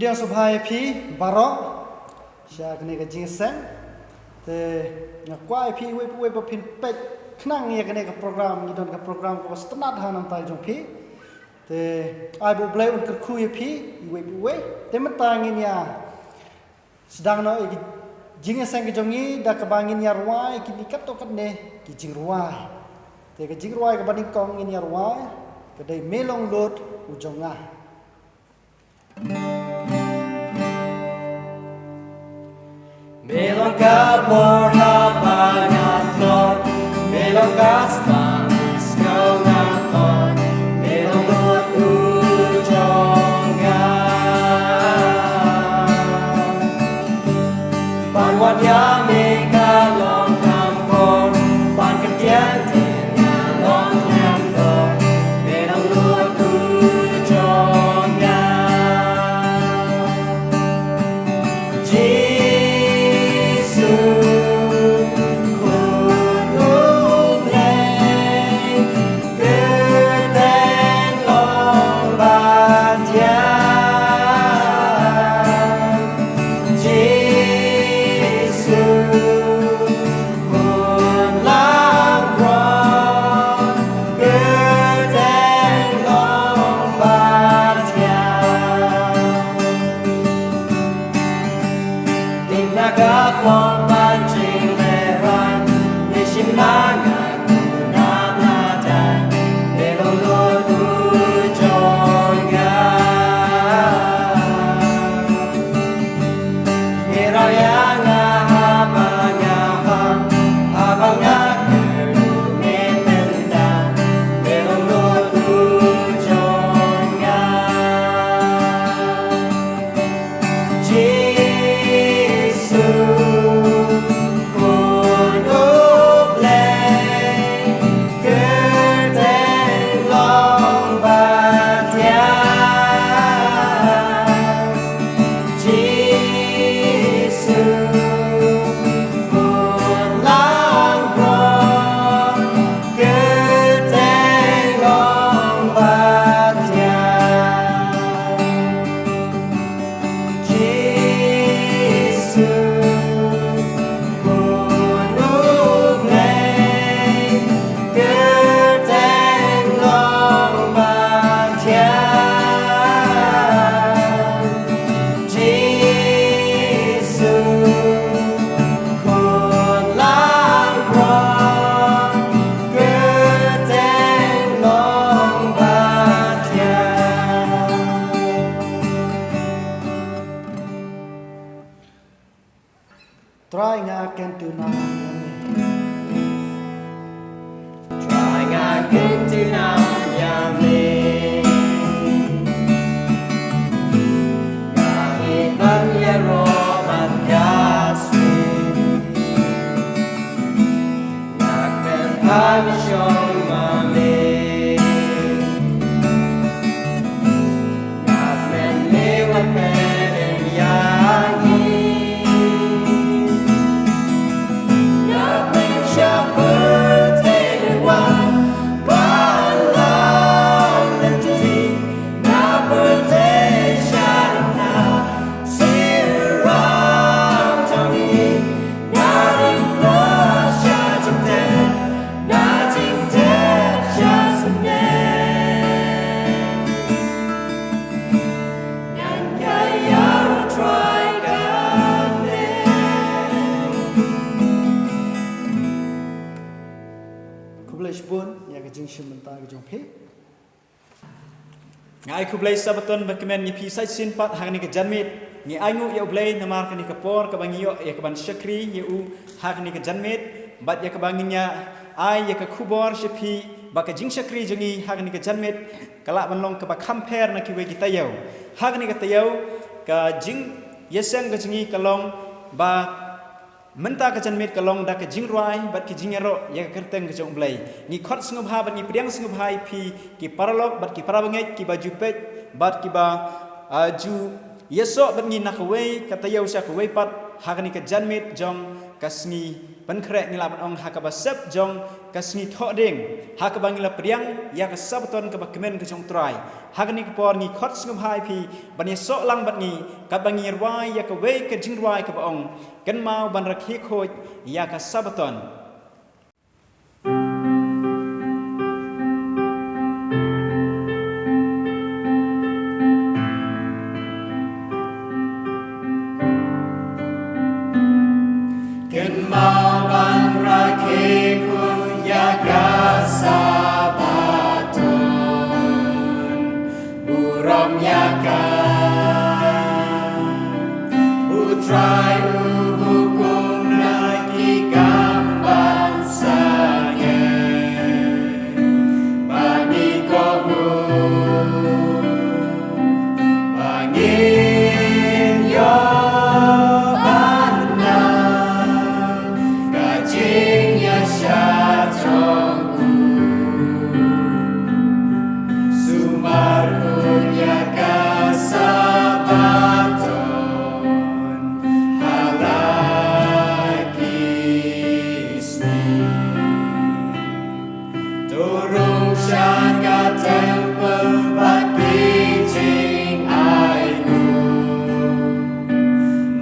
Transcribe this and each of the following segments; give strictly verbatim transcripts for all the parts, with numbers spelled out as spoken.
Pdiang sngewbha ïa phi baroh sha kane ka jingïaseng. Te nga kwah ïa phi uwei pa uwei ba phin peit khnang ïa kane ka program, ngi don ka program kaba sngewtynnat ha nangta jong phi. Te ai ba U Blei un kyrkhu ïa phi uwei pa uwei. Te mynta ngin ïa sdang noh ïa ka jingïaseng ka jong ngi da kaba ngin ïa rwai kine katto katne ki jingrwai. Te ka jingrwai kaba nyngkong ngin ïa rwai ka dei Me Long Lut U Jong Nga. Me long ka bor haba nga tlot, me long ka spang sngewbha nga tlot, me long lut u jong nga. Ban wat ïa me ka long kham kor, ban kyntien te nga long khlem dor, me long lut u jong nga. Jisu, Khun U Blei, kyrteng long ba thiang. Jisu, Khun Langbrot, kyrteng long ba thiang. Ding na ka pop ban jinglehrain, ne shim na nga na na dan, ne long lut u jong nga. Ne raya nga haba nga hap, haba nga kyrduh ne tynta, ne long lut u jong nga. Jisu, Khun U Blei, kyrteng long ba thiang. Jisu, Khun Langbrot, kyrteng long ba thiang. Jisu, Khun U Blei, kyrteng long ba thiang. Jisu, Khun Langbrot, kyrteng long ba thiang. Trai nga kyntu nam ïa me. Trai nga kyntu nam ïa me. Nga ïeit ban ïaroh bad ka sngi. Nga kmen ha me shong ma me. Nga kmen me wat kmen ïa ngi. Nga kmen sha pyrthei wan ban lynti. Nga pyrthei sha na syrang jong ngi. Nga ring noh sha jingtep, na jingtep sha snem. Ngan ïa ïaroh Trai kane. Khublei shibun ïa ka jingshim bynta ka jong phi. Nga ai khublei Sabaton ba kmen ïa phi sa shisien pat ha kane ka janmiet. Ngi ainguh ïa U Blei namar kane ka por kaba ngi ïoh ïa kaban shakri ïa u ha kane ka janmiet. Bad ïa kaba ngin ïa ai ïa ka khubor sha phi ba ka jingshakri jong ngi ha kane ka janmiet ka lah ban long kaba kham pher na kiwei ki taïew. Ha kane ka taïew ka jingïaseng ka jong ngi ka long ba mynta ka janmiet ka long da ka jingrwai bad ka jingïaroh ïa ka kyrteng ka jong U Blei. Ngi khot sngewbha bad ngi pdiang sngewbha ïa phi ki paralok bad ki parabangeit kiba ju peit bad kiba, ah, ju ïasoh bad ngi na kawei ka taïew sha kawei pat ha kane ka janmiet jong ka sngi Pynkhreh ngi lah ban ong ha kaba sep jong ka sngi thohdieng, ha kaba ngi la pdiang ïa ka Sabaton kaba kmen ka jong U Trai. Ha kane ka por ngi khot sngewbha ïa phi ban ïasoh lang bad ngi katba ngi rwai ïa kawei ka jingrwai kaba ong, Kynmaw ban rakhe khuid ïa ka Sabaton. Kynmaw ban rakhe khuid ïa ka Sabaton, burom ïa ka. U Trai u hukum na ki kam ban sangeh. Ba ngi kohnguh, ba ngin ïoh ban nang ka jingïaishah jong u. Sumar khuid ïa ka Sabaton ha la ki sngi. To rung sha ka templ bad ki jingainguh.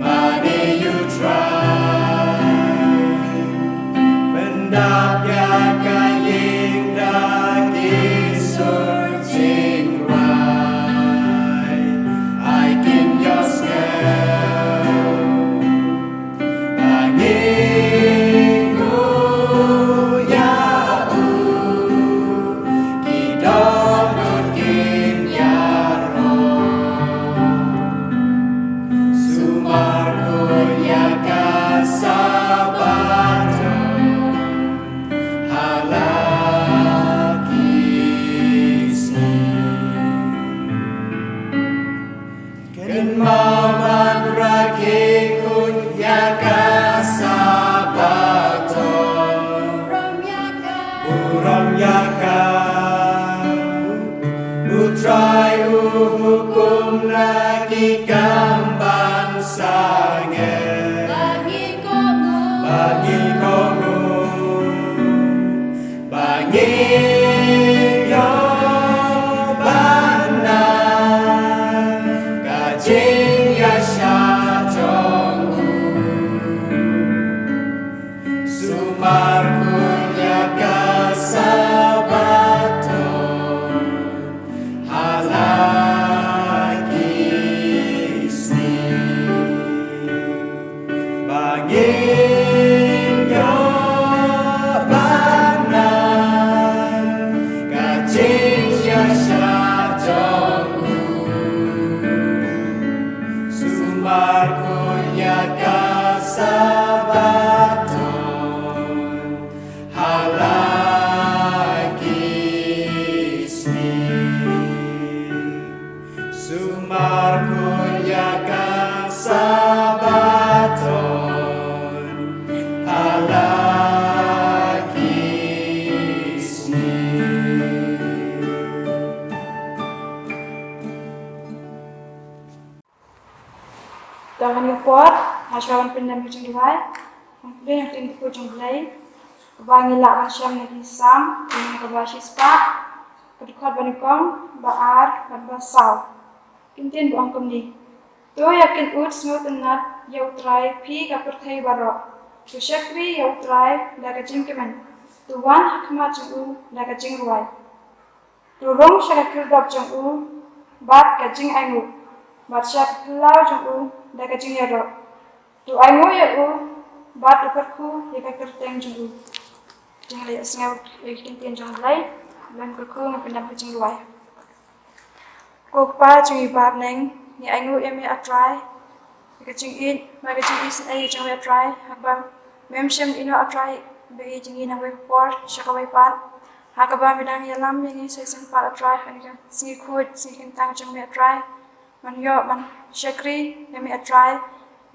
Mane U Trai, pyndap ïa ka ïing da ki sur jingrwai. Ai kin ïohsngew ba ngi nguh ïa u, ki dohnud kin ïaroh. Sumar khuid ïa ka Sabaton ha la ki sngi. Kynmaw ban rakhe khuid ïa ka Sabaton. Burom ïa ka. U Trai u hukum na ki kam ban sangeh. Ba ngi kohnguh. Ba ngi kohnguh. Ba ngin ïoh ban nang ka jingïaishah jong u. Sumar khuid ïa ka Sabaton ha la ki sngi. Ba ngin ïoh ban nang ka jingïaishah jong u. Sumar khuid ïa ka Sabaton ha la ki sngi. Sumar khuid ïa ka Sabaton ha la ki sngi. Te ha kane ka por, nga shu wan pyndem ka jingduwai. Ngan plie ïa ka ktien jong U Blei. Kaba ngi lah ban shem na ki Salm, lynnong kaba shispah, ka dkhot ba nyngkong, ba ar, bad ba saw. Ki ktien ba ong kumne. To ïa kynud sngewtynnat ïa U Trai phi ka pyrthei baroh. To shakri ïa U Trai da ka jingkmen. To wan ha khmat jong u da ka jingrwai. To rung sha ka khyrdop jong u bad ka jingainguh, bad sha ka phyllaw jong u da ka jingïaroh. To ainguh ïa u bad to kyrkhu ïa ka kyrteng jong u. Te ngin ïa sngew ïa ki ktien jong U Blei. Ban kyrkhu ngan pyndem ka jingduwai. Ko Kpa jong ngi ba ha bneng, ngi ainguh ïa me A Trai. Ka jingïeit, bad ka jingisynei jong me A Trai, haba mem shym ïehnoh A Trai, ba ïeit ïa ngi na kawei ka por sha kawei pat. Ha kaba me dang ïalam ïa ngi sa shisien pat A Trai, ha kane ka sngi khuid, sngi kyntang jong me A Trai. Ban ïoh ban shakri ïa me A Trai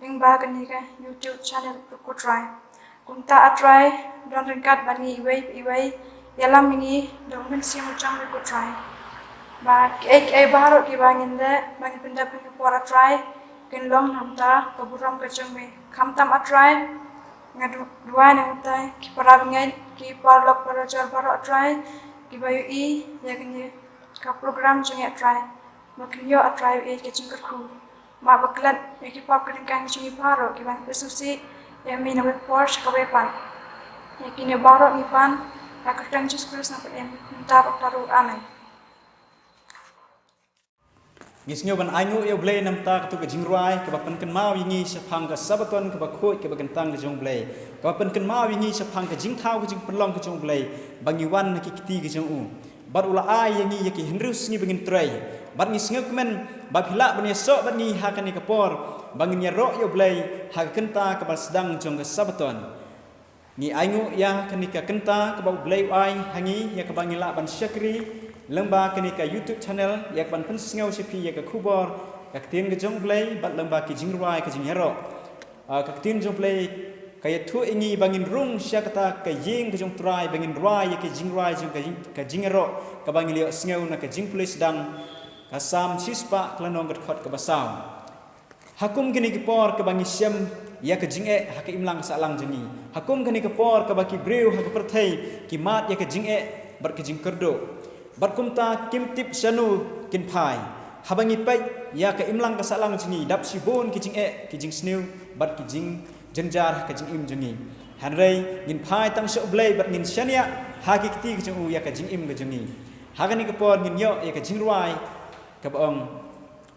lyngba kane ka YouTube channel ko Trai. Kumta A Trai, don ryngkat bad ngi iwei pa iwei, ïalam ïa ngi da U Mynsiem jong me ko Trai. Ba kiei kiei baroh kiba ngin leh, ba ngin pyndep ha kane ka por A Trai, kin long na ka bynta ka burom ka jong me. Khamtam A Trai, Nga du-, duwai na utai ki para bangeit, ki paralok parajor baroh Trai, kiba ïohi ïa kane ka program jong ngi Trai. Ba kin ïoh Trai ïa ka jingkyrkhu. Ma ba klet ïa ki pop ki jingkang jong ngi baroh kiba ngi sngewsih ïa me na kawei ka por sha kawei pat. Ïa kine baroh ngi pan ha ka kyrteng Jisu Khrist ngi pan. Mynta bad baroh. Amen. Ngi sngew ban ainguh ïa U Blei namar kata ka jingrwai kaba pynkynmaw ïa ngi shaphang ka Sabaton kaba khuid kaba kyntang ka jong U Blei. Kaba pynkynmaw ïa ngi shaphang ka jingthaw ka jingpynlong ka jong U Blei ba ngi wan na ki kti ka jong u. Bad u la ai ïa ngi ïa ki hynriew sngi ba ngin trei. Bad ngi sngewkmen ba phi lah ban ïasoh bad ngi ha kane ka por ba ngin ïaroh ïa U Blei ha ka kynta kaba sdang jong ka Sabaton. Ngi ainguh ïa kane ka kynta kaba U Blei u ai ha ngi ïa kaba ngi lah ban shakri lyngba kane ka YouTube channel ïa kaban pynsngew sha phi ïa ka khubor ka ktien ka jong U Blei bad lyngba ki jingrwai ka jingïaroh. Ah, ka ktien jong U Blei ka ïathuh ïa ngi ba ngin rung sha kata ka ïing ka jong U Trai ba ngin rwai ïa ka jingrwai jong ka jing, ka jingïaroh kaba ngi la ïohsngew na ka jingpule sdang ka Salm shispah ka lynnong ka dkhot kaba saw. Ha kum kane ka por kaba ngi shem ïa ka jingeh ha ka imlang sahlang jong ngi. Ha kum kane ka por kaba ki briew ha ka pyrthei ki mad ïa ka jingeh bad ka jingkyrduh. Bad kumta kim tip shano kin phai. Haba ngi peit ïa ka imlang ka sahlang jong ngi dap shibun ki jingeh, ki jingsniew bad ki jingjynjar ha ka jingim jong ngi. Hynrei ngin phai tang sha U Blei bad ngin shaniah ha ki kti ka jong u ïa ka jingim ka jong ngi. Ha kane ka por ngin ïoh ïa ka jingrwai kaba ong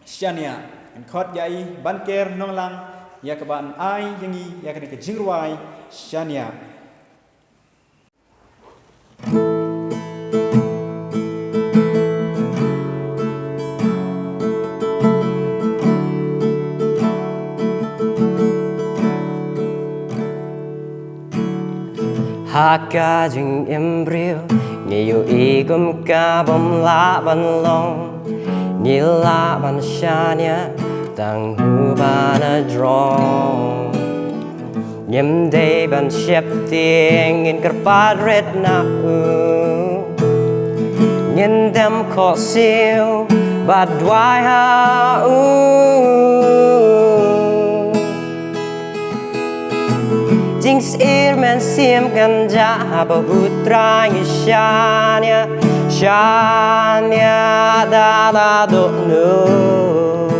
Shaniah. Ngin khot ïa i Banker Nonglang ïa kaban ai ïa ngi ïa kane ka jingrwai Shaniah. Ha ka jingim briew ngi ïohi kum ka bym lah ban long. Ngi lah ban shaniah tang ha u ba na jrong. Ngim dei ban sheptieng, ngin kyrpad rit na u. Ngin dem khohsiew bad duwai ha u. Jingsngewsih mynsiem kan jah haba U Trai ngi shaniah, shaniah da la dohnud.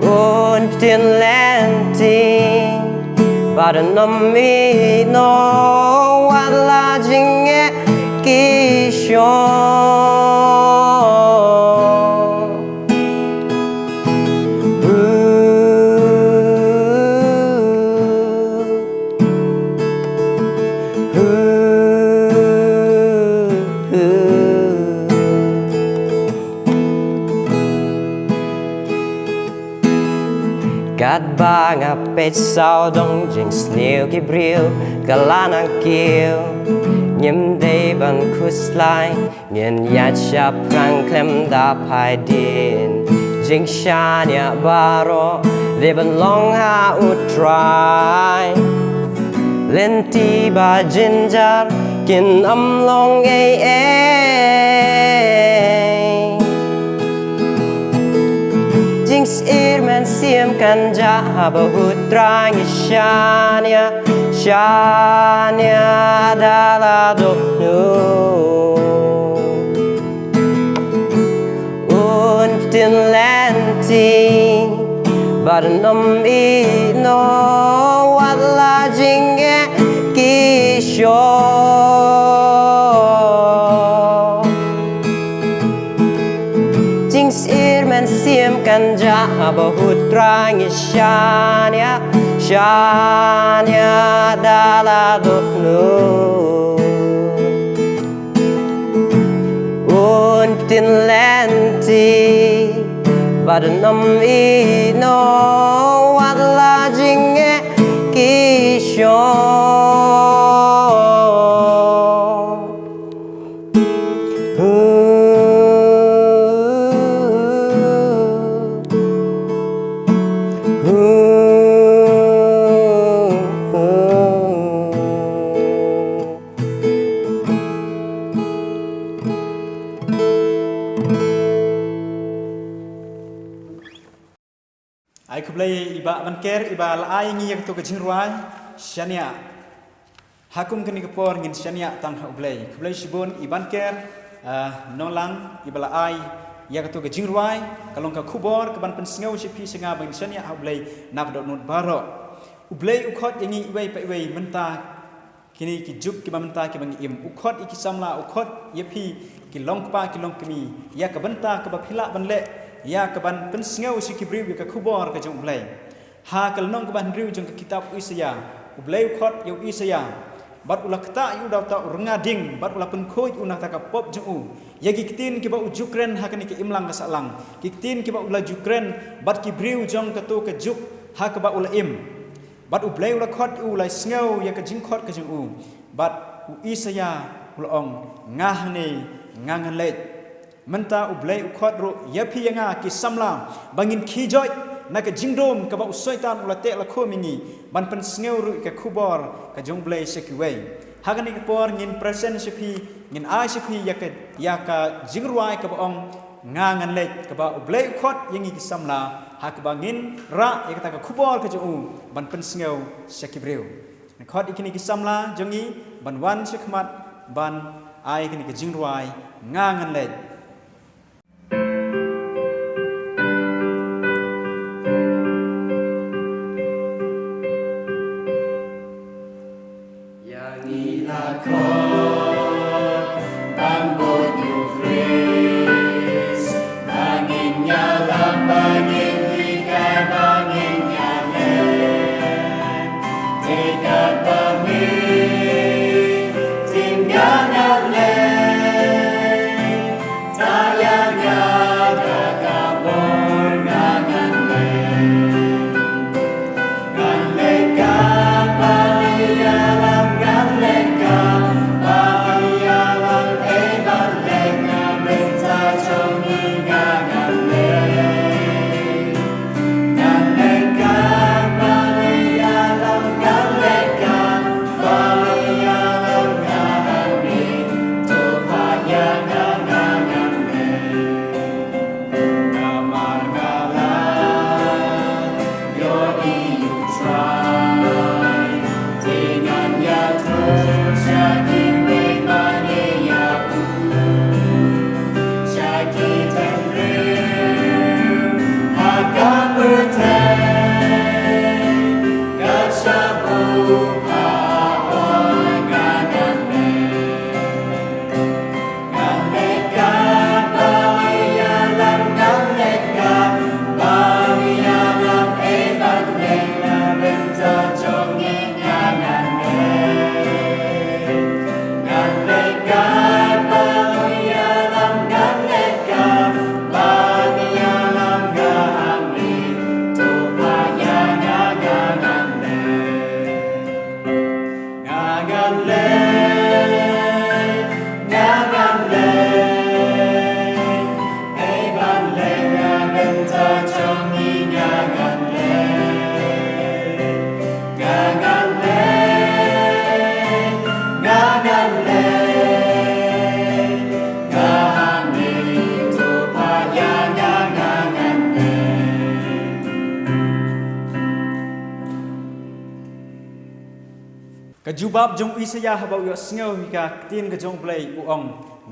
Un pynlynti bad un ym ïehnoh wat la jingeh ki shong. Katba nga peit sawdong jingsniew ki briew ka la nang kiew. Ngim dei ban khuslai, ngin ïaid shaphrang khlem da phai dien. Jingshaniah baroh dei ban long ha U Trai. Lynti ba jynjar kin ym long ei ei. Jingsngewsih mynsiem kan jah haba U Trai ngi shaniah, shaniah da la dohnud. Un pynlynti bad un ym ïehnoh wat la jingeh ki shong. Jingsngewsih mynsiem kan jah haba U Trai ngi shaniah, shaniah da la dohnud. Un pynlynti bad un ym ïehnoh wat la jingeh ki shong. Ai khublei i Bah Banker, i ba la ai ngi ïa kato ka jingrwai shaniah. Ha kum kane ka por ngin shaniah tang ha U Blei. Khublei shibun i Banker, ah, Nonglang, i ba la ai ïa kato ka jingrwai, ka long ka khubor ka ban pynsngew sha phi sha nga ba ngin shaniah ha U Blei na ka dohnud baroh. U Blei u khot ïa ngi iwei pa iwei mynta kine ki juk kiba mynta kiba ngi im. U khot ïa ki samla, u khot ïa phi ki longkpa ki longkmie, ïa ka bynta kaba phi lah ban leh, ïa ka ban pynsngew sha ki briew ïa ka khubor ka jong U Blei. Ha ka lynnong kaba hynriew jong ka kitab u Isaïah, U Blei u khot ïa u Isaïah, bad u la ktah ïa u da uta u rnga ding, bad u la pynkhuid u na kata ka pop jong u ïa ki ktien kiba u ju kren ha kane ka imlang ka sahlang, ki ktien kiba u la ju kren bad ki briew jong kato ka juk ha kaba u la im. Bad U Blei u la khot ïa u, u la sngew ïa ka jingkhot ka jong u. Bad u Isaïah u la ong, nga hangne, nga ngan leit. Mynta U Blei u khot ruh ïa phi ïa nga ki samla ba ngin khie joit na ka jingdum kaba u Soitan u la teh lakhum ïa ngi, ban pynsngew ruh ïa ka khubor ka jong U Blei sha kiwei. Ha kane ka por ngin present sha phi, ngin ai sha phi ïa ka, ïa ka jingrwai kaba ong, nga ngan leit, kaba U Blei u khot ïa ngi ki samla ha kaba ngin rah ïa kata ka khubor ka jong u ban pynsngew sha ki briew. Nga khot ïa kine ki samla jong ngi ban wan sha khmat ban ai kine ki jingrwai, nga ngan leit. Ïa ngi la khot ban bud ïa u Khrist, ba ngin ïalam, ba ngin hikai, ba ngin ïaleh. Te katba me tim nga ngan leh, ta ïa nga da ka bor nga ngan leh. Ngan leh katba me ïalam, ngan leh katba me ïalam, eh ban leh na bynta jong me nga ngan leh. Ngan leh katba me ïalam, ngan leh katba me ïalam, nga hangne, to phah ïa nga, nga ngan leh. Namar nga la ïohi ïa U Trai, te ngan ïatrud sha kiwei ban ïa u, sha ki tynriew ha ka pyrthei, kat shaba u ong nga ngan leh. Ngan leh katba me ïalam, ngan leh katba me ïalam, eh ban leh na bynta jong me nga ngan leh. Ngan leh katba me ïalam, ngan leh katba me ïalam, nga hangne, to phah ïa nga, nga ngan leh. Nga ngan leh, nga ngan leh, eh ban leh na bynta jong me nga ngan leh. Nga ngan leh, nga ngan leh, nga hangne, to phah ïa nga, nga ngan leh. Ka jubab jong u Isaïah haba u ïohsngew ïa ka ktien ka jong U Blei, u ong,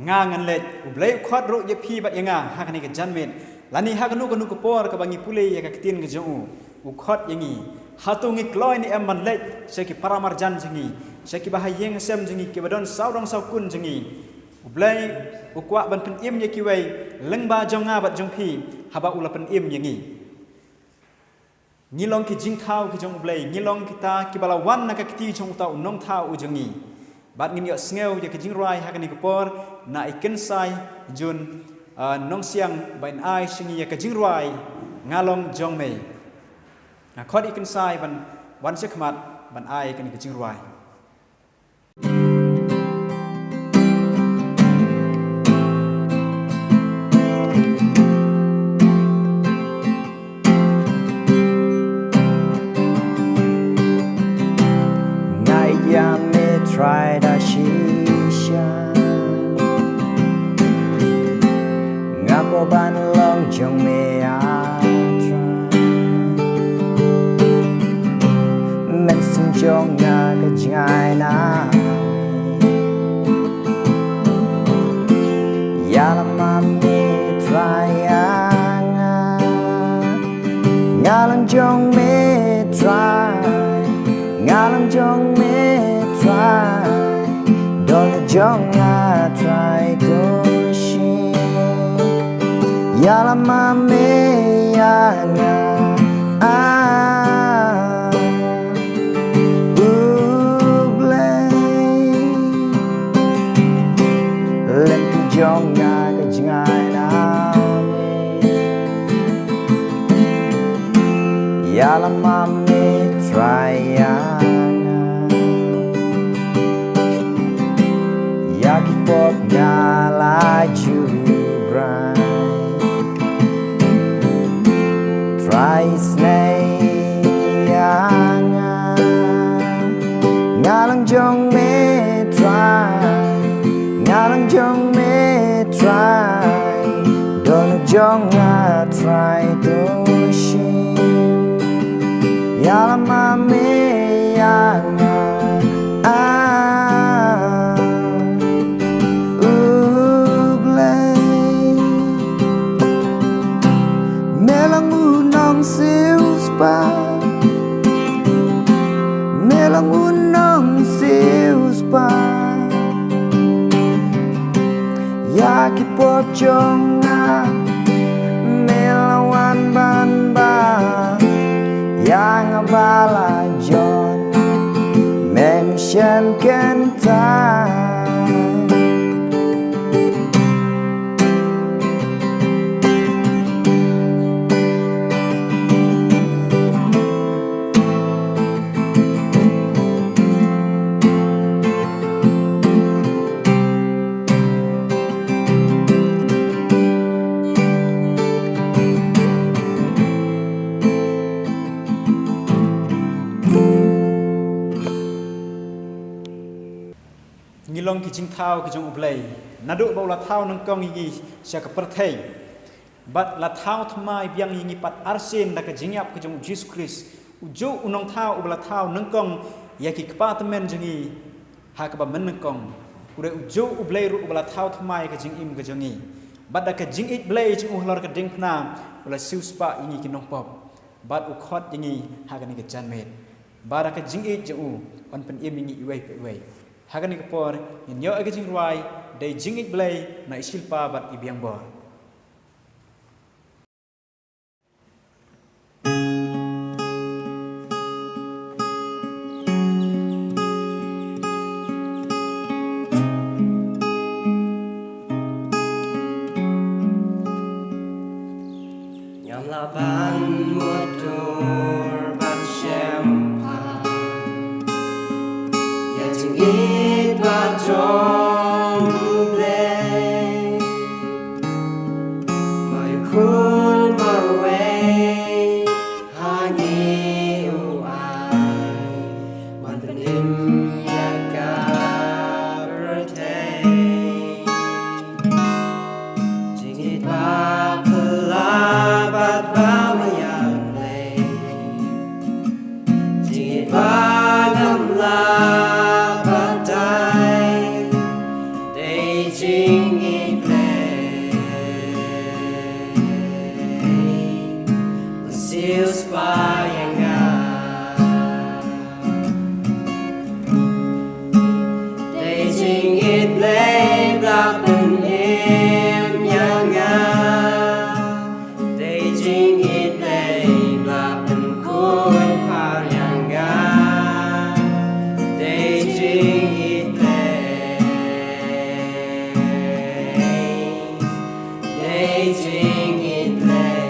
nga ngan leit. U Blei u khot ruh ïa phi bad ïa nga ha kane ka janmiet, lane ha kano kano ka por kaba ngi pule ïa ka ktien ka jong u. U khot ïa ngi. Hato ngi kloi ne em ban leit sha ki paramarjan jong ngi, sha kiba ha ïing ha sem jong ngi, kiba don sawdong sawkun jong ngi? U Blei u kwah ban pynim ïa kiwei lyngba jong nga bad jong phi, haba u la pynim ïa ngi. Ngi long ki jingthaw ki jong U Blei, ngi long kita kiba la wan na ka kti jong uta u nongthaw u jong ngi. Bad ngin ïohsngew ïa ka jingrwai ha kane ka por na i Kynsai Jun, ah, Nongsiang, ba in ai sha ngi ïa ka jingrwai Nga Long Jong Me. Nga khot i Kynsai ban wan sha khmat ban ai kane ka jingrwai. Nga ïa me Trai da shisha, nga kwah ban long jong me, ah Trai. Nga long jong me Trai, nga long jong me Trai, don jong nga Trai to shi. Ïalam ma me ïa nga, ah, U Blei. Lynti jong nga ka jingai na me. Ïalam ma me Trai ïa nga. Ïa ki pop nga la ju brai. Trai isynei ïa nga. Nga long jong me Trai, nga long jong me Trai, don jong nga Trai to shi. Ïalam ma me ïa nga, ah, U Blei. Me long u nongsiewspah, me long u nongsiewspah. Ïa ki pop jong nga me la wan ban bam, ïa nga ba la jot mem shen kynta. Ngi long ki jingthaw ki jong U Blei. Naduh ba u la thaw nyngkong ïa ngi sha ka pyrthei, bad la thaw thymmai biang ïa ngi pat arsien da ka jingïap ka jong U Jisu Khrist. U juh u nongthaw uba la thaw nyngkong ïa ki kpa tymmen jong ngi ha kaba mynnyngkong. U dei u juh U Blei ruh uba la thaw thymmai ïa ka jingim ka jong ngi. Bad da ka jingïeit Blei jong u halor ka diengphna, u la siewspah ïa ngi ki nongpop, bad u khot ïa ngi ha kane ka janmiet. Bad da ka jingïeit jong u, un pynim ïa ngi iwei pa iwei. Ha kane ka por ngin ïoh ïa ka jingrwai Dei Jingïeit Blei na i Shilpa bad i Biangbor. Ngam lah ban mutdur ban shemphang ïa jingïeit ba jong U Blei. Ba u Khun marwei ha ngi u ai ban pynim ïa ka pyrthei. Jingïeit ba phylla bad ba maïablei. Jingïeit ba ngam lah batai. Dei jingïeit Blei. Siewspah ïa nga. Dei jingïeit Blei ba la pynim ïa nga. Dei jingïeit Blei ba la pynkhuid par ïa nga. Dei jingïeit Blei. Dei jingïeit Blei.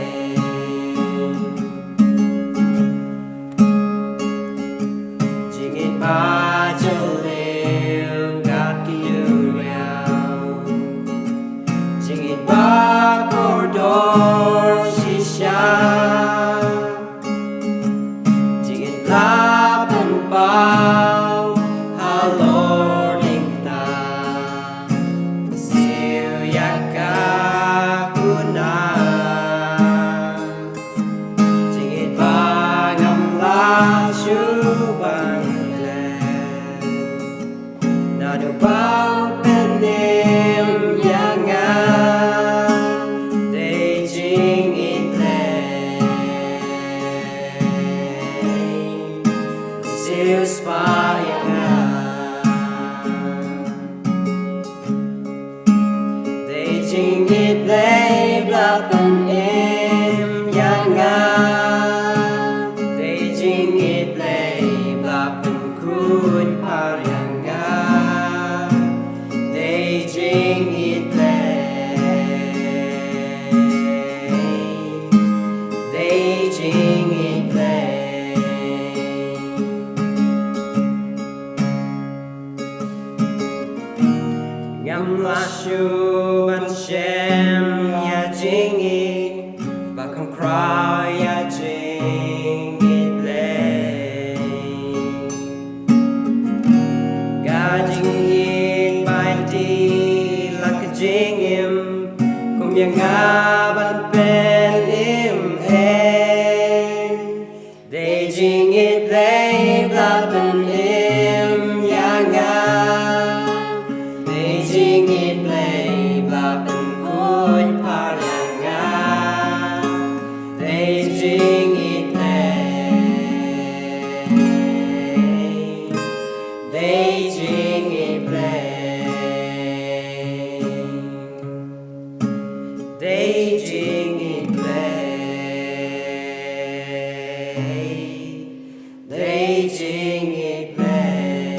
Dei jingïeit Blei.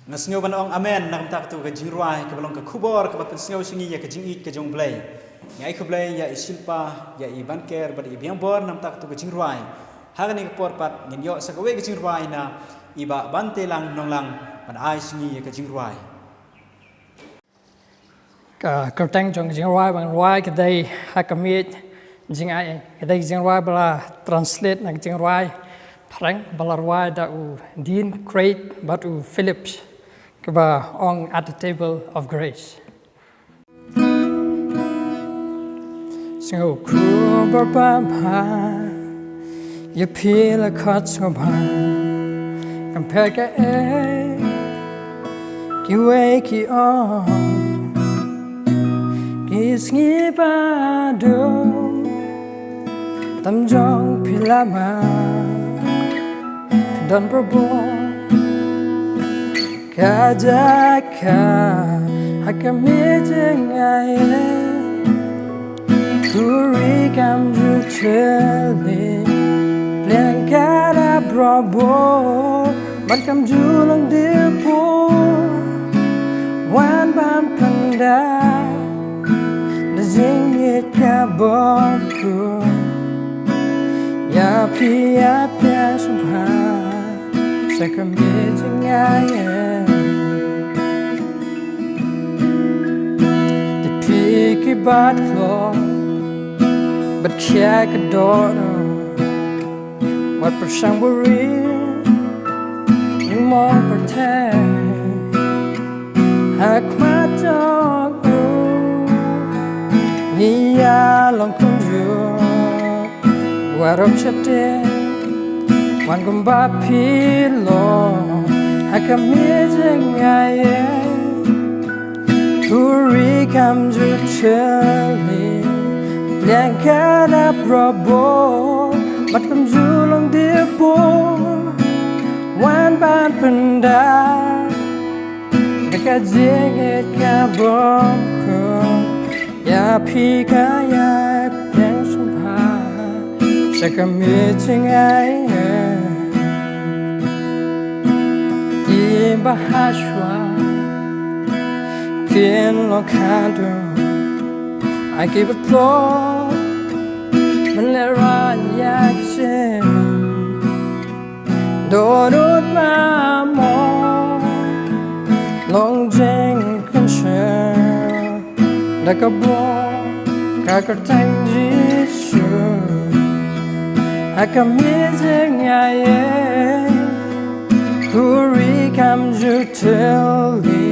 Nga sngew ban ong amen na ka bynta katu ka jingrwai kaba long ka khubor kaba pynsngew sha ngi ïa ka jingïeit ka jong U Blei. Nga ai khublei ïa i Shilpa, ïa i Banker bad i Biangbor na ka bynta katu ka jingrwai. Ha kane ka por pat ngin ïoh sa kawei ka jingrwai na i Bah Bantelang Nonglang ban ai sha ngi ïa ka jingrwai. Ka kyrteng jong ka jingrwai ba ngan rwai ka dei Ha ka miej jingai ei. Ka dei ka jingrwai ba la translate na ka jingrwai phareng ba la rwai da u Dean Craig bad u Phillips, kaba ong At the Table of Grace. Sngewkhubor ba bha ïa phi la khot sngewbha. Kam phet kaei kiwei ki ong, ki sngew ba duk tam jong phi lama. Phi don bor bor ka jaka ha ka miej jingai ei. Khuri kam ju thylli, pliang ka dap bor bor bad kam ju long dipor. Wan ban pyndap da jingïeit ka bymkhuid ïa phi ïa pdiang sngewbha sha ka miej jingai ei. Te phi kiba tlot bad khia ka dohnud, wat pyrshang buhrieh, ym ong pyrthei ha khmat jong u. Ngi ïa long kumjuh, wat ym sheptieng, wan kumba phi long ha ka miej jingai ei. Khuri kam ju thylli, pliang ka dap bor bor bad kam ju long dipor. Wan ban pyndap da ka jingïeit ka bymkhuid ïa phi ka ïa pdiang sngewbha sha ka miej jingai ei. Ki bahashuwa kin long khadduh, ai kiba tlot ban lehraiñ ïa ki jingdohnud ba mon, long jingkynshew da ka bor ka kyrteng Jisu. Ha ka miej jingai ei, khuri kam ju thylli,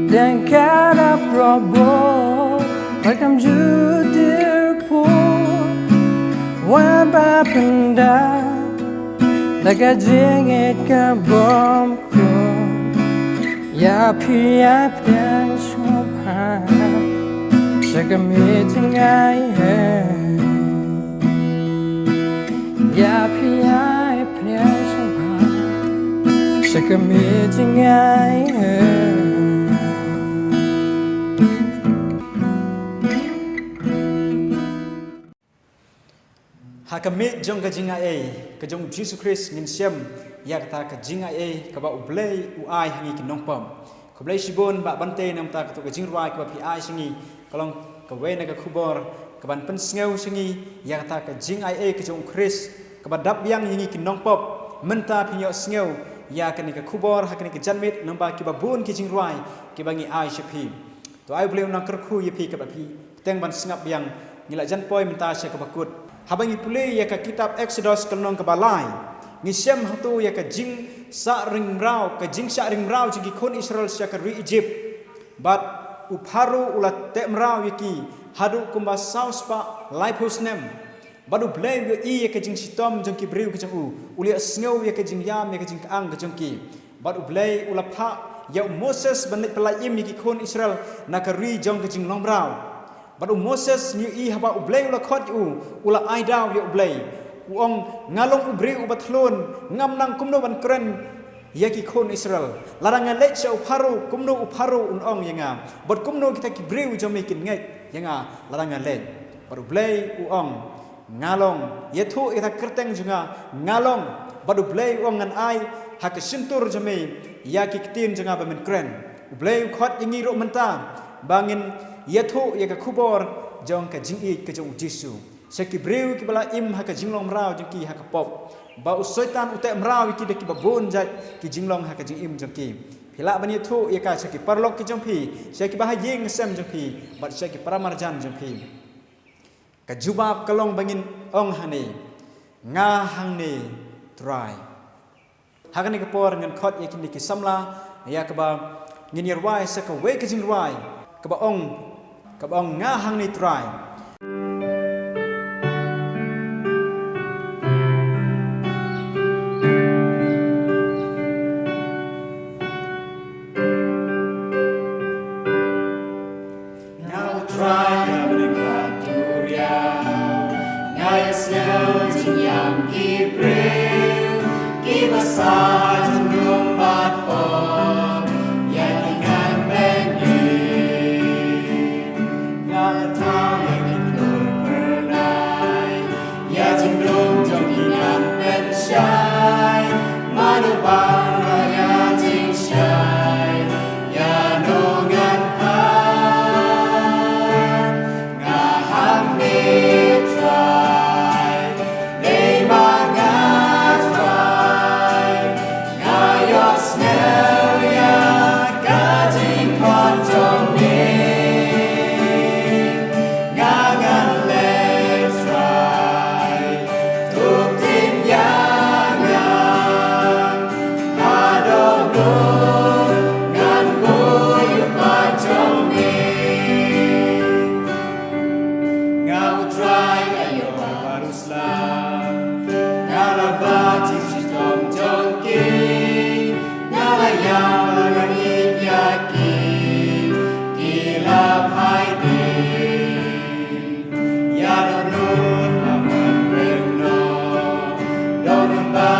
pliang ka dap bor bor bad kam ju dipor. Wan ban pyndap da ka jingïeit ka bymkhuid ïa phi ïa pdiang sngewbha sha ka miej jingai ei. Ïa phi ïa pdiang sngewbha sha ka miej jingai ei. Ha ka miej jong ka jingai ei ka jong u Jisu Khrist ngin shem ïa kata ka jingai ei kaba U Blei u ai ha ngi ki nongpop. Khublei shibun Bah Bante na ka bynta katu ka jingrwai kaba phi ai sha ngi, ka long kawei na ka khubor kaban pynsngew sha ngi ïa kata ka jingai ei ka jong u Khrist kaba dap biang ïa ngi ki nongpop. Mynta phin ïoh sngew ïa kane ka khubor ha kane ka janmiet namar kiba bun ki jingrwai kiba ngi ai sha phi. To ai U Blei un nang kyrkhu ïa phi kaba phi bteng ban sngap biang. Ngi la jan poi mynta sha kaba kut. Haba ngi pule ïa ka kitab Eksodos ka lynnong kaba lai, ngi shem hangto ïa ka jingshah ring mraw, ka jingshah ring mraw jong ki khun Israel sha ka ri Ijipt. Bad u Pharaoh u la teh mraw ïa ki haduh kumba saw spah laiphew snem. Bad U Blei u ïohi ïa ka jingshitom jong ki briew ki jong u, u la ïohsngew ïa ka jingïam ïa ka jingkyang ka jong ki. Bad U Blei u la phah ïa u Moses ban leit pynlait im ïa ki khun Israel na ka ri jong ka jinglong mraw. Bad u Moses ngi ïohi haba U Blei u la khot ïa u, u la ai daw ïa U Blei. U ong, nga long u briew uba thlun, ngam nang kumno ban kren ïa ki khun Israel. Lada nga leit sha u Pharaoh, kumno u Pharaoh un ong ïa nga? Bad kumno kita ki briew jong me kin ngeit? ïa nga lada nga leit. Bad U Blei u ong, nga long, ïathuh ïa ka kyrteng jong nga, nga long. Bad U Blei u ong, ngan ai ha ka shyntur jong me ïa ki ktien jong nga ba men kren. U Blei u khot ïa ngi ruh mynta ba ngin ïathuh ïa ka khubor jong ka jingïeit ka jong U Jisu sha ki briew kiba la im ha ka jinglong mraw jong ki ha ka pop, ba u Soitan u teh mraw ïa ki da kiba bun jait ki jinglong ha ka jingim jong ki. Phi lah ban ïathuh ïa ka sha ki paralok ki jong phi, sha kiba ha ïing sem jong phi, bad sha ki paramarjan jong phi. Ka jubab ka long ba ngin ong hangne, nga hangne Trai. Ha kane ka por ngan khot ïa kine ki samla ïa kaba ngin ïa rwai sa kawei ka jingrwai kaba ong, kaba ong, nga hangne Trai. Nga u Trai ka bneng ka duriaw, nga ïa sngew jingïam ki briew kiba sah jingdum bad pop ïa ki ngan bynriew. Nga la thaw ïa ki khlur phyrnai, ïa jingdum jong ki ngan pynshai. Mano ba la ïa jingshai, ïa no ngan pan? Nga hangne Trai, dei ma nga Trai. Nga ïohsngew ïa ka jingkhot jong me. Nga ngan leit Trai, to ktien ïa nga. Haduh ngan buh ïa u paid jong me. Nga u Trai nga ïoh baroh sla, nga la bat ïa ki shitom jong ki, nga la ïam, nga ngeit ïa ki, ki la phai dien. Ïa dohnud ba ngan rem noh, dohnud ba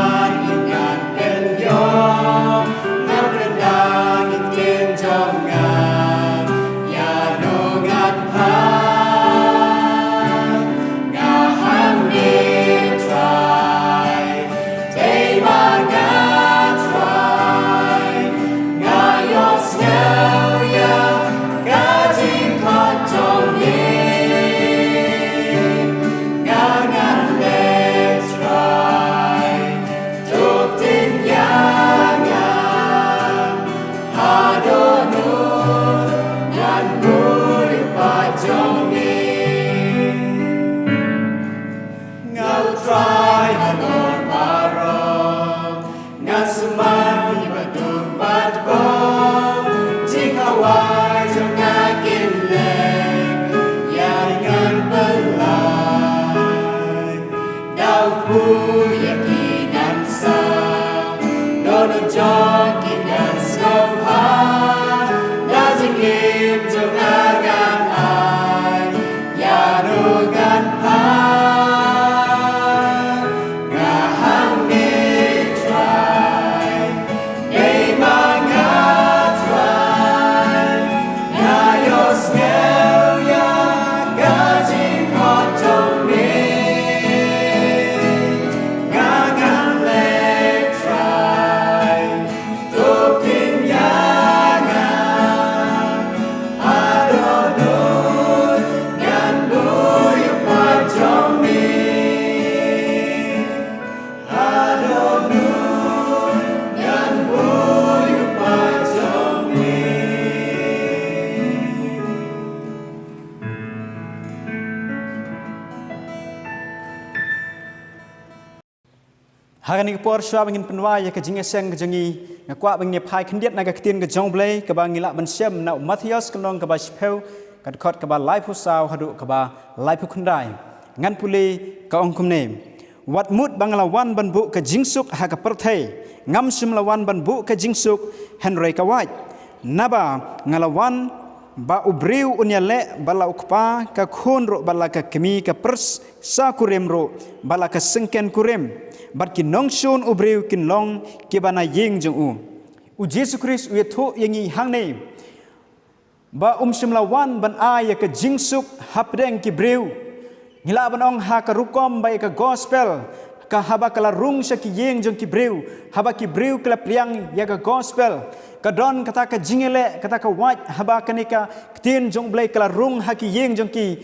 ngan pynïoh, ngan kren da ki ktien jong nga, ïa no ngan pan? Nga hangne Trai, dei ma nga Trai. Nga ïohsngew ïa ka jingkhot jong me. Nga ngan leit Trai, to ktien ïa nga. Haduh ngan buh ïa u paid jong me. Nga u Trai halor baroh, ngan sumar ïa ki baduk badkor. Jingkhawai jong nga kin leh ïa ki ngan pynlait, da u kpu ïa ki ngan sam, dohnud jong ki ngan sngewbha. Da jingim jong nga ngan ai, ïa no ngan pan? Nga hangne Trai, dei ma nga Trai. Nga ïohsngew ïa ka jingkhot jong me. Nga ngan leit Trai, to ktien ïa nga. Haduh ngan buh ïa u paid jong me. Haduh ngan buh ïa u paid jong me. Ha kane ka por shuwa ba ngin pynwai ïa ka jingïaseng ka jong ngi, nga kwah ba ngin ïa phai khyndiat na ka ktien ka jong U Blei kaba ngi lah ban shem na u Mathaios ka lynnong kaba shiphew, ka dkhot kaba laiphew saw haduh kaba laiphew khyndai. Ngan pule, ka ong kumne: Wat mut ba nga la wan ban buh ka jingsuk ha ka pyrthei, ngam shym la wan ban buh ka jingsuk, hynrei ka wait. Naba nga la wan ba u briew un ïaleh bad la u kpa ka khun ruh bad la ka kmie ka pyrsa kurim ruh bad la ka syngken kurim, bad ki nongshun u briew kin long kiba na ïing jong u. U Jisu Khrist u ïathuh ïa ngi hangne ba um shym la wan ban ai ïa ka jingsuk hapdeng ki briew. Ngi lah ban ong ha ka rukom ba ïa ka gospel, ka haba ka la rung sha ki ïing jong ki briew, haba ki briew ki la pdiang ïa ka gospel, ka don kata ka jingïaleh, kata ka wait, haba kane ka ktien jong U Blei ka la rung ha ki ïing jong ki,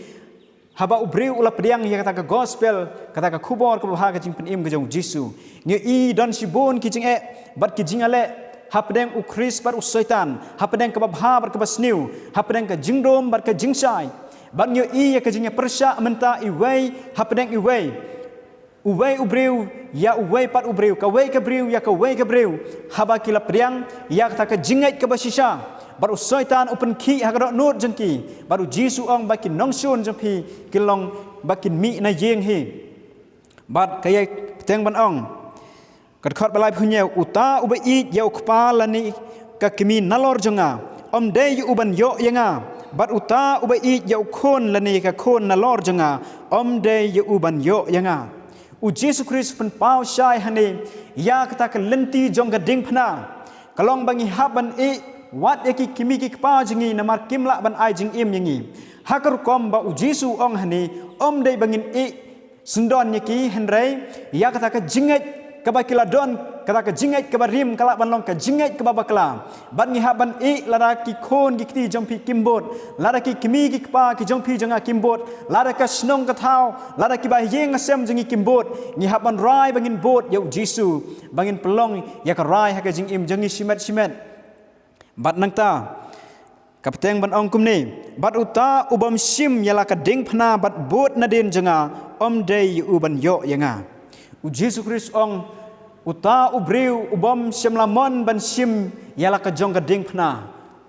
haba u briew u la pdiang ïa kata ka gospel, kata ka khubor kaba bha, ka jingpynim ka jong U Jisu. Ngi ïohi don shibun ki jingeh bad ki jingïaleh hapdeng U Khrist bad u Soitan, hapdeng kaba bha bad kaba sniew, hapdeng ka jingdum bad ka jingshai. Bad ngi ïohi ïa ka jingïapyrshah mynta iwei hapdeng iwei, uwei u briew ïa uwei pat u briew, kawei ka briew ïa kawei ka briew, haba ki la pdiang ïa kata ka jingngeit kaba shisha. Bad u Soitan u pynkhih ha ka dohnud jong ki, bad U Jisu u ong ba ki nongshun jong phi kin long ba kin mih na ïing hi. Bad ka ïai bteng ban ong, ka dkhot ba laiphew hynñiew, uta uba ïeit ïa u kpa lane ka kmie nalor jong nga, ym dei ïa u ban ïoh ïa nga. Bad uta uba ïeit ïa u khun lane ka khun nalor jong nga, ym dei ïa u ban ïoh ïa nga. U Jisu Khrist u pynpaw shai hangne ïa kata ka lynti jong ka diengphna. Ka long ba ngi hap ban ïeit wat ïa ki kmie ki kpa jong ngi namar kim lah ban ai jingim ïa ngi. Ha ka rukom ba U Jisu u ong hangne, ym dei ba ngin ïeit syndon ïa ki, hynrei ïa kata ka jingngeit kaba ki la don, kata ka jingngeit kaba rim, ka lah ban long ka jingngeit kaba bakla. Bad ngi hap ban ïeit lada ki khun ki kti jong phi kim bud, lada ki kmie ki kpa ki jong phi jong nga kim bud, lada ka shnong ka thaw, lada kiba ha ïing ha sem jong ngi kim bud. Ngi hap ban rai ba ngin bud ïa U Jisu, ba ngin pynlong ïa ka rai ha ka jingim jong ngi shimet shimet. Bad nangta ka bteng ban ong kumne, bad uta u bym shim ïa la ka diengphna bad bud nadien jong nga, ym dei ïa u ban ïoh ïa nga. U Jisu Khrist u ong, uta u briew u bym shym la mon ban shim ïa la ka jong ka diengphna,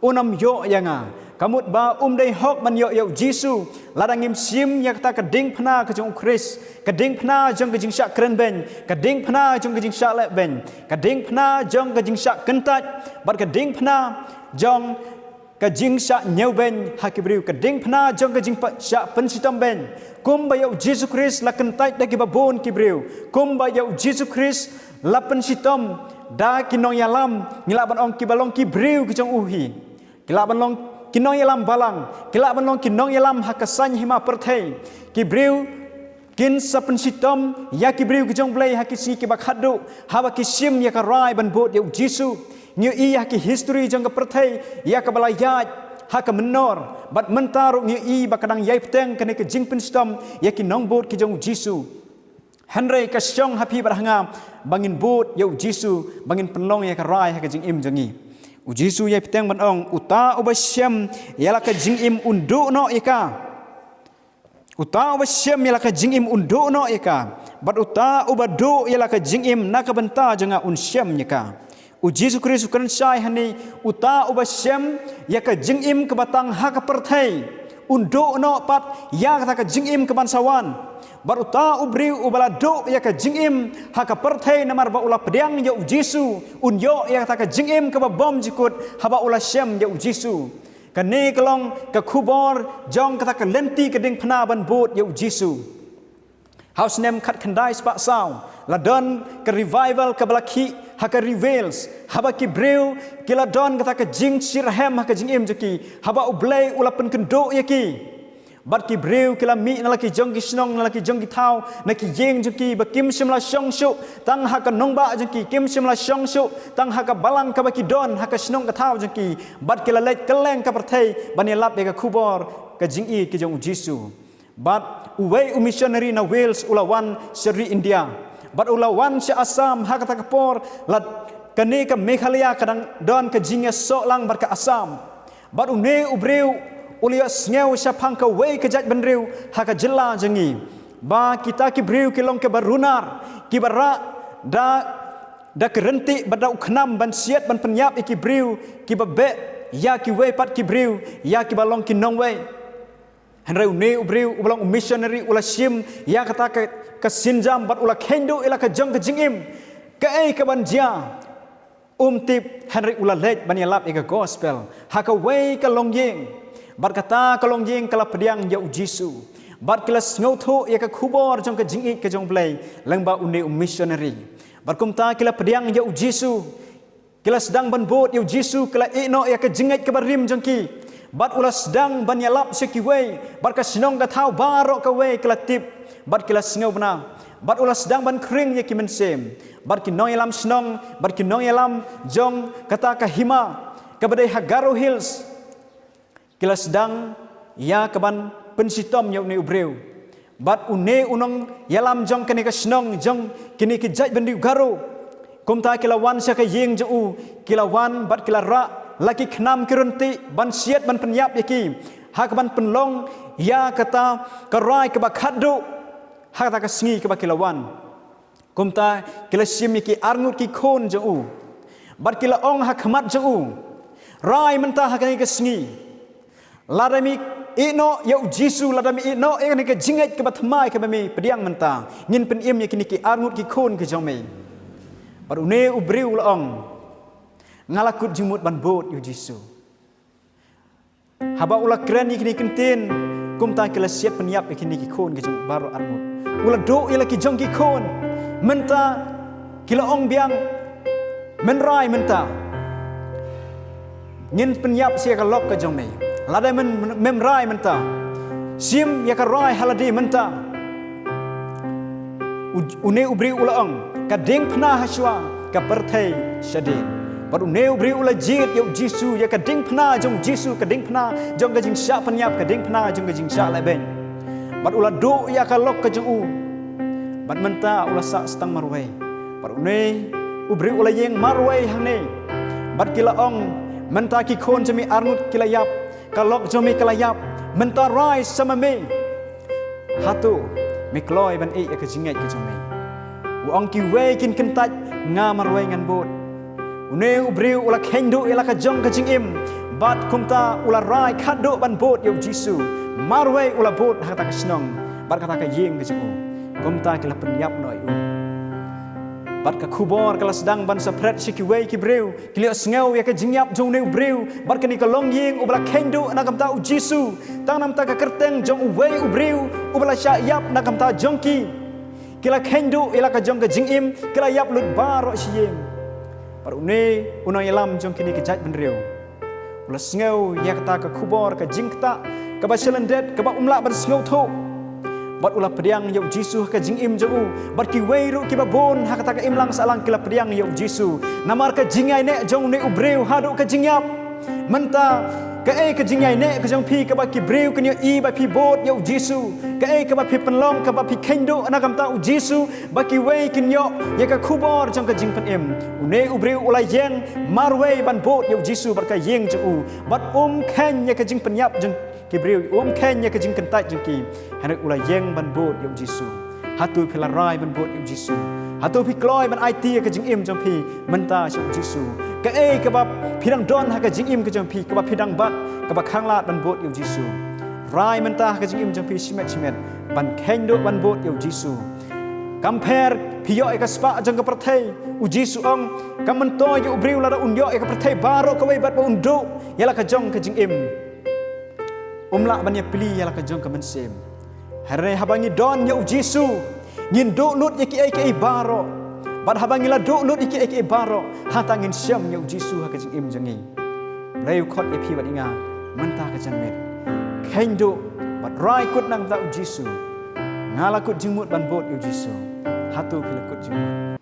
un ym ïoh ïa nga. Ka mut ba um dei hok ban ïoh ïa U Jisu lada ngim shim ïa kata ka diengphna ka jong U Khrist, ka diengphna jong ka jingshah kren beiñ, ka diengphna jong ka jingshah leh beiñ, ka diengphna jong ka jingshah kyntait, bad ka diengphna jong ka jingshah ñiewbeiñ ha ki briew, ka diengphna jong ka jingshah pynshitom beiñ. Kumba ïa U Jisu Khrist la kyntait da kiba bun ki briew, kumba ïa U Jisu Khrist la pynshitom da ki nongïalam, ngi lah ban ong kiba long ki briew ki jong u hi. Ki lah ban long ki nongïalam balang, ki lah ban long ki nongïalam ha ka saiñ hima pyrthei. Ki briew kin sa pynshitom ïa ki briew ki jong U Blei ha ki sngi kiba khatduh, haba ki shim ïa ka rai ban bud ïa U Jisu. Ngi ïohi ha ki history jong ka pyrthei ïa kaba la ïaid ha ka mynnor, bad mynta ruh ngi ïohi ba ka dang ïai bteng kane ka jingpynshitom ïa ki nongbud ki jong U Jisu. Hynrei ka shong ha phi bad ha nga ba ngin bud ïa U Jisu, ba ngin pynlong ïa ka rai ha ka jingim jong ngi. U Jisu u ïai bteng ban ong, uta uba shem ïa la ka jingim un duh noh ïa ka. Uta uba shem ïa la ka jingim un duh noh ïa ka. Bad uta uba duh ïa la ka jingim na ka bynta jong nga un shem ïa ka. U Jisu Khrist u kren shai hangne, uta uba shem ïa ka jingim kaba tang ha ka pyrthei un duh noh pat ïa kata ka jingim kaban sa wan. Bad uta u briew uba la duh ïa ka jingim ha ka pyrthei namar ba u la pdiang ïa U Jisu, un ïoh ïa kata ka jingim kaba bymjukut haba u la shem ïa U Jisu. Kane ka long ka khubor jong kata ka lynti ka diengphna ban bud ïa U Jisu. Ha u snem khatkhyndai spah saw la don ka revival kaba la khih ha ka Ri Wales, haba ki briew ki la don kata ka jingshitrhem ha ka jingim jong ki, haba U Blei u la pynkynduh ïa ki. Bad ki briew ki la mih na la ki jong ki shnong, na la ki jong ki thaw, na ki ïing jong ki, ba kim shym la shong shuh tang ha ka nongbah jong ki, kim shym la shong shuh tang ha ka balang kaba ki don ha ka shnong ka thaw jong ki, bad ki la leit kylleng ka pyrthei ban ïalap ïa ka khubor ka jingïeit ka jong U Jisu. Bad uwei u missionary na Wales u la wan sha ri India. Bad u la wan sha Assam ha kata ka por, lada kane ka Meghalaya ka dang don ka jingïasoh lang bad ka Assam. Bad une u briew u la ïohsngew shaphang kawei ka jaitbynriew ha ka jylla jong ngi, ba kita ki briew ki long kiba runar, kiba rah da, da ka ryntih bad da u khnam ban siat ban pynïap ïa ki briew kiba beh ïa kiwei pat ki briew, ïa kiba long ki nongwei. Hynrei une u briew uba long u missionary u la shim ïa kata ka, ka sienjam bad u la kheiñ duh ïa la ka jong ka jingim. Kaei kaban jia um tip, hynrei u la leit ban ïalap ïa ka gospel ha kawei ka longïing. Bad kata ka longïing ka la pdiang ïa U Jisu. Bad ki la sngewthuh ïa ka khubor jong ka jingïeit ka jong U Blei lyngba une u missionary. Bad kumta ki la pdiang ïa U Jisu. Ki la sdang ban bud ïa U Jisu, ki la ïehnoh ïa ka jingngeit kaba rim jong ki. Bad u la sdang ban ïalap sha kiwei, bad ka shnong ka thaw baroh kawei ka la tip, bad ki la sngewbha. Bad u la sdang ban khring ïa ki mynsiem, bad ki nongïalam shnong, bad ki nongïalam jong kata ka hima kaba dei ha Garo Hills, ki la sdang ïa kaban pynshitom ïa une u briew. Bad une u nongïalam jong kane ka shnong jong kine ki jaitbynriew Garo, kumta ki la wan sha ka ïing jong u, ki la wan bad ki la rah la ki khnam ki rynti ban siat ban pynïap ïa ki, ha kaban pynlong ïa kata ka rai kaba khatduh ha kata ka sngi kaba ki la wan. Kumta ki la shim ïa ki arngut ki khun jong u, bad ki la ong ha khmat jong u, rai mynta ha kane ka sngi. Lada me ïehnoh ïa u Jisu, lada me ïehnoh ïa kane ka jingngeit kaba thymmai kaba me pdiang mynta, ngin pynim ïa kine ki arngut ki khun ki jong me. Bad une u briew u la ong, nga la kut jingmut ban bud ïa u Jisu. Haba u la kren ïa kine ki ktien, kumta ki la siat pynïap ïa kine ki khun ki jong baroh arngut. U la duh ïa la ki jong ki khun. Mynta ki la ong biang, men rai mynta. Ngin pynïap sha ka lok ka jong me. Lada men, mem rai mynta, shim ïa ka rai ha lade mynta. U, une u briew u la ong, ka diengphna ha shuwa, ka pyrthei shadien. Bad une u briew u la jied ïa u Jisu, ïa ka diengphna jong u Jisu, ka diengphna jong ka jingshah pynïap, ka diengphna jong ka jingshah lehbeiñ. Bad u la duh ïa ka lok ka jong u. Bad mynta u la sah stang marwei. Bad une u briew u la ïeng marwei hangne. Bad ki la ong, mynta ki khun jong me arngut ki la ïap, ka lok jong me ka la ïap, mynta rai sa ma me. Hato me kloi ban ïeh ïa ka jingngeit ka jong me? U ong, kiwei kin kyntait, nga marwei ngan bud. Une u briew u la kheiñ duh ïa la ka jong ka jingim, bad kumta u la rai khatduh ban bud ïa u Jisu. Marwei u la bud ha kata ka shnong bad kata ka ïing ka jong u. Kumta ki la pynïap noh ïa u. Bad ka khubor ka la sdang ban saphriang sha kiwei ki briew. Ki la sngew ïa ka jingïap jong une u briew bad kane ka longïing uba la kheiñ duh na ka bynta u Jisu, tang na ka bynta ka kyrteng jong uwei u briew uba la shah ïap na ka bynta jong ki. Ki la kheiñ duh ïa la ka jong ka jingim, ki la ïap lut baroh shi ïing. Bad une u nongïalam jong kine ki jaitbynriew u la sngew ïa kata ka khubor ka jingktah kaba shalyndet kaba um lah ban sngewthuh. Bad u la pdiang ïa u Jisu ha ka jingim jong u. Bad kiwei ruh kiba bun ha kata ka imlang sahlang ki la pdiang ïa u Jisu. Namar ka jingïaineh jong une u briew haduh ka jingïap. Mynta, kaei ka jingïaineh ka jong phi kaba ki briew kin ïohi ba phi bud ïa u Jisu? Kaei kaba phi pynlong kaba phi kheiñ duh na ka bynta u Jisu ba kiwei kin ïoh ïa ka khubor jong ka jingpynim? Une u briew u la ïeng marwei ban bud ïa u Jisu bad ka ïing jong u. Bad um kheiñ ïa ka jingpynïap jong ki briew, um kheiñ ïa ka jingkyntait jong ki. Hynrei u la ïeng ban bud ïa u Jisu. Hato phi la rai ban bud ïa u Jisu? Hato phi kloi ban aiti ïa ka jingim jong phi mynta sha u Jisu? Kaei kaba phi dang don ha ka jingim ka jong phi kaba phi dang bat kaba khanglad ban bud ïa u Jisu? Rai mynta ha ka jingim jong phi shimet shimet ban kheiñ duh ban bud ïa u Jisu. Kam pher phi ïoh ïa ka spah jong ka pyrthei. U Jisu ong, kam myntoi ïa u briew lada un ïoh ïa ka pyrthei baroh kawei bad ba un duh ïa la ka jong ka jingim, um lah ban ïapli ïa la ka jong ka mynsiem. Hynrei haba ngi don ïa u Jisu, ngin duh lut ïa kiei kiei baroh. Bad haba ngi la duh lut ïa kiei kiei baroh, hangta ngin shem ïa u Jisu ha ka jingim jong ngi. Blei u khot ïa phi bad ïa nga mynta ka janmiet. Kheiñ duh bad rai kut na ka bynta u Jisu. Nga la kut jingmut ban bud ïa u Jisu. Hato phi la kut jingmut?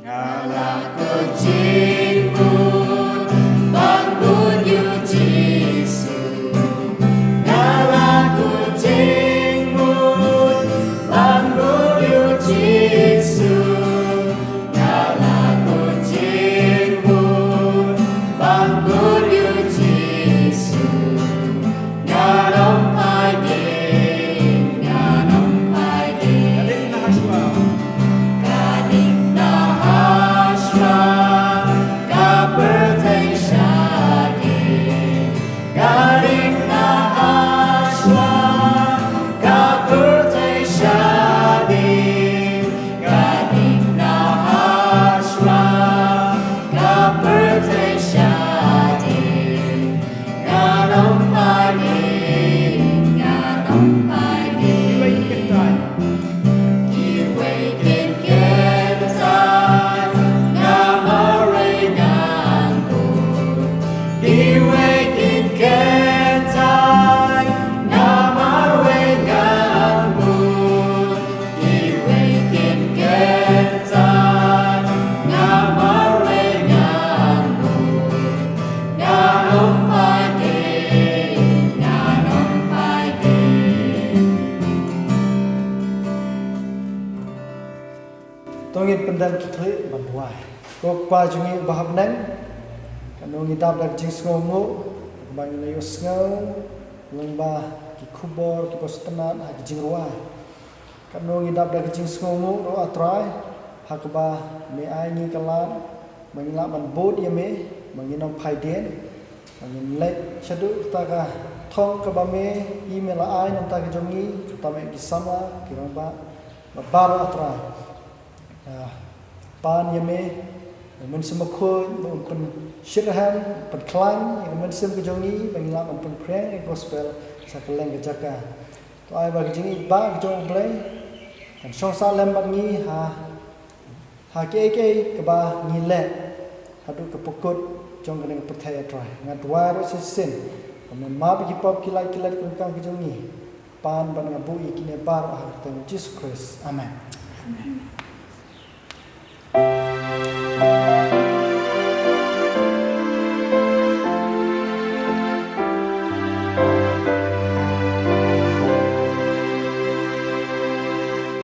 Nga la kut jingmut ban bud ïa u Jisu. Nga la kut jingmut ban bud ïa u Jisu. Nga la kut jingmut ban bud ïa u Jisu. Nga la Ki khlieh ban duwai. Ko Kpa jong ngi uba ha bneng, katno ngi dap da ka jingsngewnguh ba ngi la ïohsngew lyngba ki khubor kiba sngewtynnat ha ki jingrwai. Katno ngi dap da ka jingsngewnguh ruh, A Trai, ha kaba me ai ngi ka lad ba ngin lah ban bud ïa me, ba ngin ym phai dien, ba ngin leit shaduh kata ka thong kaba me, i me la ai na ka bynta ka jong ngi, kata me ki samla, ki rangbah, ba baroh, A Trai. Ïa, pan ïa me, ïa ka Mynsiem Bakhuid, ba un pynshitrhem, pynkhlaiñ ïa ka mynsiem ka jong ngi, ba ngin lah ban pynphriang ïa ka gospel sha kylleng ka jaka. To ai ba ka jingïeit ba ka jong U Blei kan shong sah lem bad ngi ha, ha kiei kiei kaba ngi leh haduh ka pynkut jong kane ka pyrthei, A Trai. Nga duwai ruh shisien ba men map ïa ki pop, ki lait ki let, ki ryngkang ki jong ngi. Pan bad nga buh ïa kine baroh ha ka kyrteng U Jisu Khrist. Amen.